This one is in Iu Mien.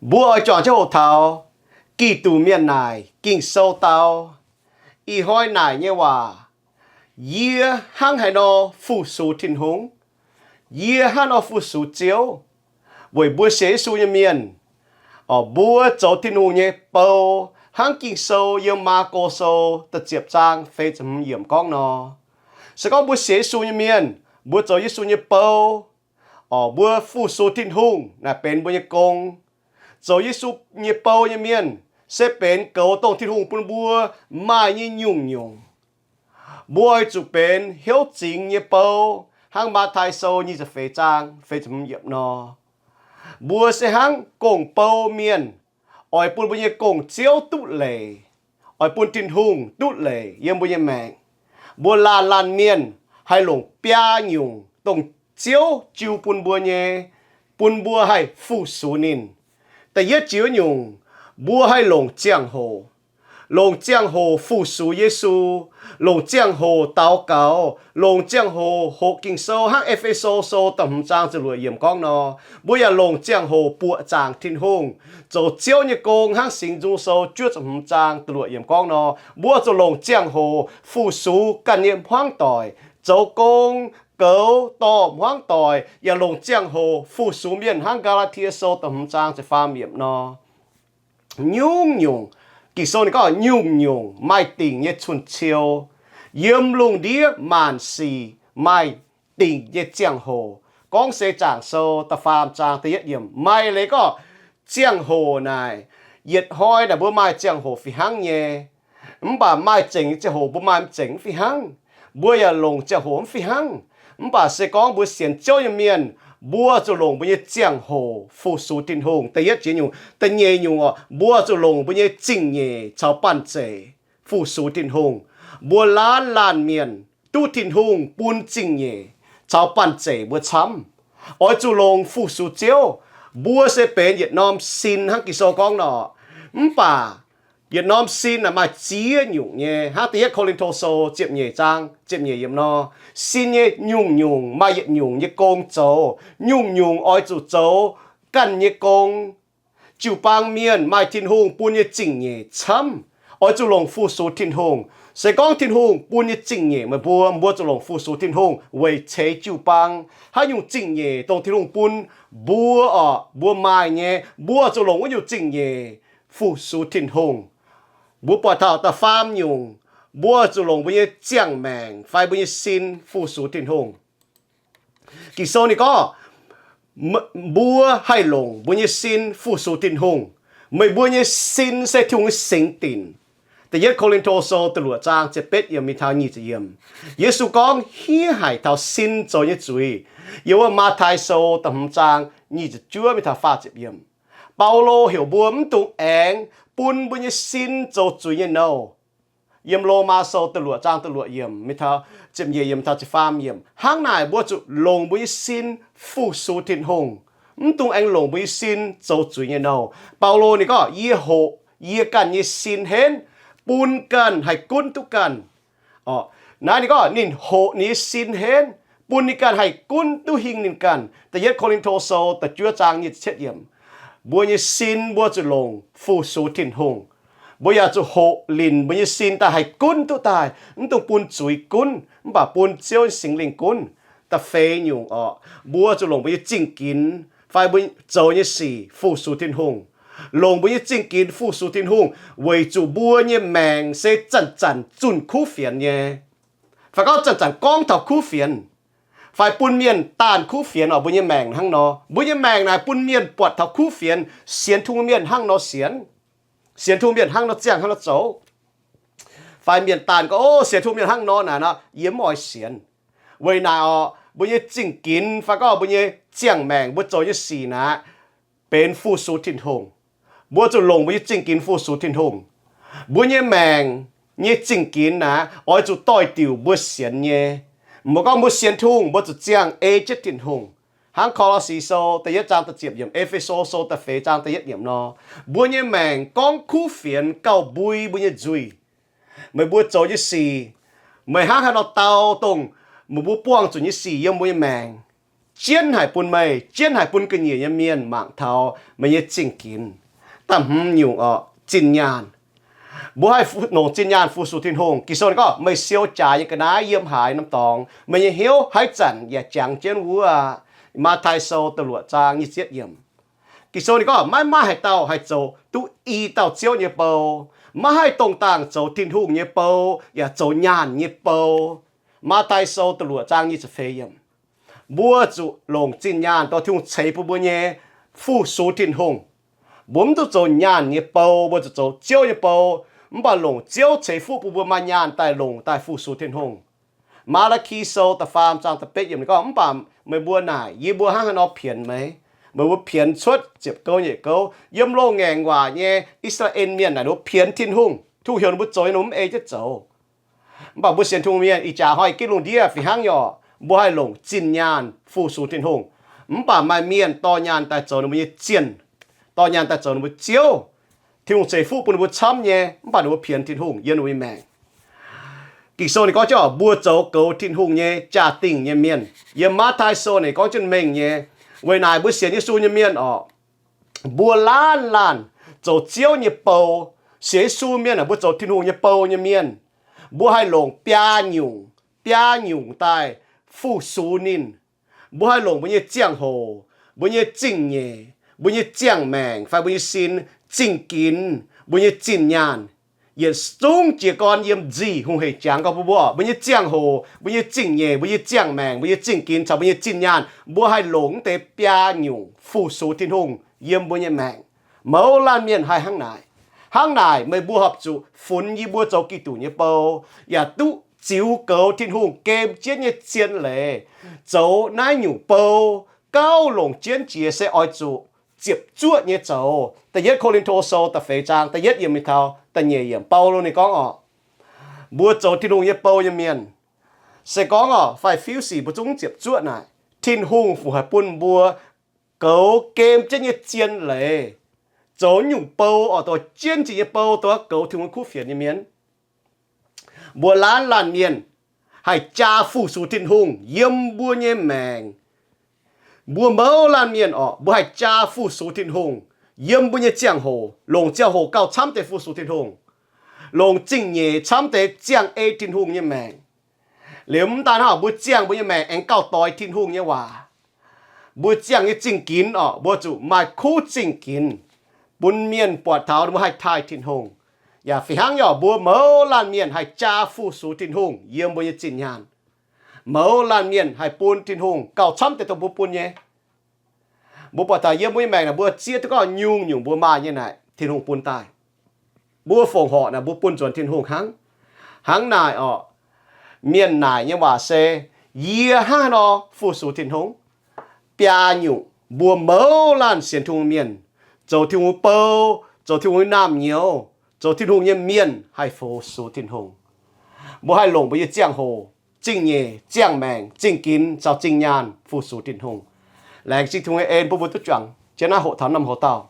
Mbuo oix juangc jienv hoqc taux Giduc mienh naaic Ging-Sou dau, ih hnoi naaic nyei waac, yie hnangv haaix nor fu-sux Tin-Hungh, yie hnangv nor fu-sux Ziouv. Weic mbuo sienx Yesu nyei mienh, mbuo zoux Tin-Hungh nyei bou, hnangv Ging-Sou yiem Maako Sou da'ziepc zaang feix ziepc hmz yiemc gorngv nor. Se gorngv mbuo sienx Yesu nyei mienh, mbuo zoux Yesu nyei bou, mbuo fu-sux Tin-Hungh naaic benx mbuo nyei gong. Zoux Yesu nyei bou nyei mienh se benx goux dongh Tin-Hungh bun mbuo maaih nyei nyungc-nyungc. Mbuo oix zuqc benx hnyouv zingx nyei bou, hnangv Matv^tai Sou nyic ziepc feix zaang feix ziepc hmz yiemc nor. Mbuo se hnangv gong-bou mienh, oix bun mbuo nyei gong-ziouv duqv leic, oix bun Tin-Hungh duqv leic yiem mbuo nyei maengc. Mbuo laanh laanh mienh haih longc biaa nyungc dongh Ziouv jiu bun mbuo nyei, bun mbuo haih fu-sux ninh. Da'yietv jiex nyungc, mbuo haih longc ziangh hoc, longc ziangh hoc fu-sux Yesu, longc ziangh hoc daux gaux, longc ziangh hoc hoqc Ging-Sou hnangv E^fe^so Sou da'hmz zaang ziepc luoqc yiemc gorngv nor. Mbuo yaac longc ziangh hoc buoqc zaangc Tin-Hungh, zoux Ziouv nyei gong hnangv Singx Nzung Sou juov ziepc hmz zaang da'luoqc yiemc gorngv nor. Mbuo oix zuqc longc ziangh hoc fu-sux ganh nyei hmuangv doic, zoux gong, goux, dorh hmuangv doic, yaac longc ziangh hoc fu-sux mienh hnangv Gaa^laa^tie Sou da'hmz zaang ziepc faam yiemc nor. Nyungc-nyungc, Ging-Sou ninh gorngv nyungc-nyungc maaih dingc nyei cun-ciou. Yiem lungh ndiev maanc sic maaih dingc nyei ziangh hoc. Gorngv Seix Zaangc Sou da'faam zaang da'yietv yiemc maaih leiz gorngv ziangh hoc naaic, yietc hnoi naaic mbuo maaih ziangh hoc fih hnangv nyei. Mv baac maaih zengc nyei ziangh hoc mbuo maaih mv zengc mv fih hnangv. Mbuo yaac longc ziangh hoc mv fih hnangv. Mv baac se gorngv mbuo sienx Ziouv nyei mienh, mbuo zuqc longc mbuo nyei ziangh hoc fu-sux Tin-Hungh. Da'yietv jiex nyungc. Da'nyeic nyungc oc, mbuo zuqc longc mbuo nyei zingh nyeic caux banh zeic fu-sux Tin-Hungh. Mbuo laanh laanh mienh duqv Tin-Hungh bun zingh nyeic caux banh zeic mbuo camv. Oix zuqc longc fu-sux Ziouv. Mbuo se benx yietc norm sin hnangv Ging-Sou gorngv nor. Mv baac yietc norm sin naaic maaih ziex nyungc nyei. Hnangv da'yietv Ko^lin^to Sou ziepc nyeic zaang ziepc nyeic yiemc nor, sin nyei nyungc-nyungc maaih yietc nyungc nyei gong zoux. Nyungc-nyungc oix zuqc zoux ganh nyei gong. Jiu-baang mienh maaih Tin-Hungh bun nyei zingh nyeic camv, oix zuqc longc fu-sux Tin-Hungh. Se gorngv Tin-Hungh bun nyei zingh nyeic meih mbuo, mbuo zuqc longc fu-sux Tin-Hungh weic ceix jiu-baang. Haaix nyungc zingh nyeic dongh Tin-Hungh bun mbuo oc, mbuo maaih nyei, mbuo zuqc longc wuov nyungc zingh nyeic fu-sux Tin-Hungh. Mbuo buatc taux da'faam nyungc, mbuo zuqc longc mbuo nyei ziangh maengc fai mbuo nyei sin fu-sux Tin-Hungh. Ging-Sou ninh gorngv, mbuo haih longc mbuo nyei sin fu-sux Tin-Hungh. Meih mbuo nyei sin se Tin-Hungh nyei singx dinc. Da'yietv Ko^lin^to Sou da'luoqc zaang ziepc betv yiemc mingh taux nyic ziepc yiemc, Yesu gorngv, hniev haic taux sin zoux nyei zuiz. Yiem wuov Matv^tai Sou da'hmz zaang nyic ziepc juov mingh taux faah ziepc yiemc, Baulo heuc mbuo mv dungx aengx bun mbuo nyei sin zoux zuiz nyei nouh. Yiem Lomaa Sou da'luoqc zaang da'luoqc yiemc mingh taux ziepc nyeic yiemc taux ziepc faam yiemc. Hnangv naaic mbuo zuqc longc mbuo nyei sin fu-sux Tin-Hungh, mv dungx aengx longc mbuo nyei sin zoux zuiz nyei nouh. Baulo ninh gorngv, yie hoqc yie ganh nyei sin henv, bun ganh haih gunv duqv ganh. Naaiv ninh gorngv ninh hoqc ninh nyei sin henv, bun ninh ganh haih gunv duqv hingh ninh ganh. Da'yietv Ko^lin^to Sou da'juov zaang nyic ziepc cietv yiemc. Mbuo nyei sin mbuo zuqc longc fu-sux Tin-Hungh. Mbuo yaac zuqc hoqc linc mbuo nyei sin daaih haih gunv duqv daaih, mv dungx bun zuiz gunv, mv baac bun Ziouv nyei Singx Lingh gunv. Da'feix nyungc oc, mbuo zuqc longc mbuo nyei zingh ginx fai mbuo zoux nyei sic fu-sux Tin-Hungh. Longc mbuo nyei zingh ginx fu-sux Tin-Hungh weic zuqc mbuo nyei maengc se zanc-zanc zunh kuv fienx nyei, fai gorngv zanc-zanc gorngv taux kuv fienx, fai bun mienh daanh kuv fienx oc. Mbuo nyei maengc hnangv nor, mbuo nyei maengc naaic bun mienh buatc taux kuv fienx. Sienx Tin-Hungh mienh hnangv nor sienx, sienx Tin-Hungh mienh hnangv nor ziangh hnangv nor zoux, fai mienh daanh gorngv, o, sienx Tin-Hungh mienh hnangv nor naaic nor, yie mv oix sienx. Weic naaic oc, mbuo nyei zingh ginx fai gorngv mbuo nyei ziangh maengc mbuo zoux nyei sic naaic benx fu-sux Tin-Hungh. Mbuo zuqc longc mbuo nyei zingh ginx fu-sux Tin-Hungh. Mbuo nyei maengc nyei zingh ginx naaic oix zuqc doix-diuc mbuo sienx nyei. Mbuo gorngv mbuo sienx Tin-Hungh, mbuo zuqc ziangh ei jienv Tin-Hungh. Hnangv Ko^lo^si Sou da'yietv zaang da'ziepc yiemc, E^fe^so Sou da'feix zaang da'yietv yiemc nor, mbuo nyei maengc gorngv kuv fienx gauh mbui mbuo nyei nzuih. Meih mbuo zoux nyei sic, meih hnangv haaix nor dau dongh meih mbuo buangh zuqc nyei sic yiem mbuo nyei maengc. jienv haic bun meih, jienv haic bun ga'nyiec nyei mienh mangc taux meih nyei zingh ginx. Da'hmz nyungc orqc, zinh nyaanh. Mbuo haih longc zinh nyaanh fu-sux Tin-Hungh. Ging-Sou ninh gorngv, meih siou jaax nyei ga'naaiv yiem haaix norm dorngx, meih nyei hnyouv haaix zanc yaac jangx jienv wuov. Matv^tai Sou da'luoqc zaang nyic ziepc yiemc. Ging-Sou ninh gorngv, maiv maaih haaix dauh haih zoux duqv i dauh Ziouv nyei bou. Maiv haih dongh dangh zoux Tin-Hungh nyei bou yaac zoux nyaanh nyei bou. Matv^tai Sou da'luoqc zaang nyic ziepc feix yiemc. Mbuo zuqc longc zinh nyaanh dorh Tin-Hungh ceix bun mbuo nyei fu-sux Tin-Hungh. Mbuo mv duqv zoux nyaanh nyei bou, mbuo zuqc zoux Ziouv nyei bou. Mv baac longc Ziouv ceix fuqv bun mbuo maaih nyaanh daaih longc daaih fu-sux Tin-Hungh. Maa^laa^ki Sou da'faam zaang da'betv yiemc ninh gorngv, mv baac meih mbuo naaic, yie mbuo hnangv haaix nor pienx meih? Meih mbuo pienx cuotv ziepc gouv nyeic gouv yiem loz-ngaengc waac nyei I^saa^laa^en Mienh naaic ninh mbuo pienx Tin-Hungh. Tin-Hungh heuc ninh mbuo zoux nyei, ninh mbuo mv ei jienv zoux. Mv baac mbuo sienx Tin-Hungh mienh ih jaax hnoi i gitv lungh ndiev fih hnangv nyei orqc, mbuo haih longc zinh nyaanh fu-sux Tin-Hungh. Mv baac maaih mienh dorh nyaanh daaih zoux ninh mbuo nyei zienh, dorh nyaanh daaih zoux ninh mbuo ziouv. Tin-Hungh ceix fuqv bun ninh mbuo camv nyei, mv baac ninh mbuo pienx Tin-Hungh yiem ninh mbuo nyei maengc. Ging-Sou ninh gorngv jienv orqc, mbuo zoux goux Tin-Hungh nyei jaa-dingh nyei mienh. Yiem Matv^tai Sou ninh gorngv jienv mengh nyei. Weic naaic mbuo sienx Yesu nyei mienh orqc, mbuo laanh laanh zoux Ziouv nyei bou. Sienx Yesu mienh aah, mbuo zoux Tin-Hungh nyei bou nyei mienh. Mbuo haih longc biaa nyungc, biaa nyungc daaih fu-sux ninh. Mbuo haih longc mbuo nyei ziangh hoc, mbuo nyei zingh nyeic, mbuo nyei ziangh maengc fai mbuo nyei sin, zingh ginx, mbuo nyei zinh nyaanh, yietc zungv jiez gorn yiem nzih hungh hec jangx gorx bun mbuo. Mbuo nyei ziangh hoc, mbuo nyei zingh nyeic, mbuo nyei ziangh maengc, mbuo nyei zingh ginx caux mbuo nyei zinh nyaanh, mbuo haih longc mv deix biaa nyungc fu-sux Tin-Hungh yiem mbuo nyei maengc. Mouz laanh mienh haih hnangv naaic. Hnangv naaic meih mbuo horpc zuqc funx yie mbuo zoux Giduc nyei bou, yaac duqv ziux goux Tin-Hungh gem jienv nyei zien leiz, zoux naaiv nyungc bou. Gauh longc jienv jiex se oix zuqc ziepc zuoqv nyei zoux. Da'yietv Ko^lin^to Sou da'feix zaang da'yietv yiemc mingh taux da'nyeic yiemc, Baulo ninh gorngv orqc, mbuo zoux Tin-Hungh nyei bou nyei mienh, se gorngv orqc fai fiuv sic mbuo zungv ziepc zuoqv naaic, Tin-Hungh fungc haih bun mbuo goux gem jienv nyei zien leiz, zoux nyungc bou orqc, doix jienv jiex nyei bou, doix goux Tin-Hungh kuv fienx nyei mienh. Mbuo laanh laanh mienh haih jaa fu-sux Tin-Hungh yiem mbuo nyei maengc. Mbuo mouz laanh mienh orqc, mbuo haih jaa fu-sux Tin-Hungh yiem mbuo nyei ziangh hoc, longc ziangh hoc gauh camv deix fu-sux Tin-Hungh, longc zingh nyeic camv deix ziangh ei Tin-Hungh nyei maengc. Liuz mv daan hnangv, mbuo ziangh mbuo nyei maengc aengx gauh doix Tin-Hungh nyei waac. Mbuo ziangh nyei zingh ginx orqc, mbuo zuqc maaih kuv zingh ginx bun mienh buatc taux mbuo haih taaih Tin-Hungh. Yaac fih hnangv nyei orqc, mbuo mouz laanh mienh haih jaa fu-sux Tin-Hungh yiem mbuo nyei zinh nyaanh. Mouz laanh mienh haih bun Tin-Hungh gauh camv deix dongh mbuo bun nyei. Mbuo buatc taux yiem mbuo nyei maengc naaic, mbuo zieqv duqv gorngv nyungc-nyungc mbuo maaih nyei naaic Tin-Hungh bun daaih. Mbuo fongc horc naaic mbuo bun nzuonx Tin-Hungh hnangv. Hnangv naaic orqc, mienh naaic nyei waac se, yie hnangv haaix nor fu-sux Tin-Hungh? Biaa nyungc mbuo mouz laanh sienx Tin-Hungh mienh, zoux Tin-Hungh bou, zoux Tin-Hungh nyei naamh nyouz, zoux Tin-Hungh nyei mienh haih fu-sux Tin-Hungh. Mbuo haih longc mbuo nyei ziangh hoc, zingh nyeic, ziangh maengc, zingh ginx caux zingh nyaanh fu-sux Tin-Hungh. Laengz zingh Tin-Hungh nyei en bun mbuo duqv juangc jienv naaiv hoqc taux norm hoc dauh.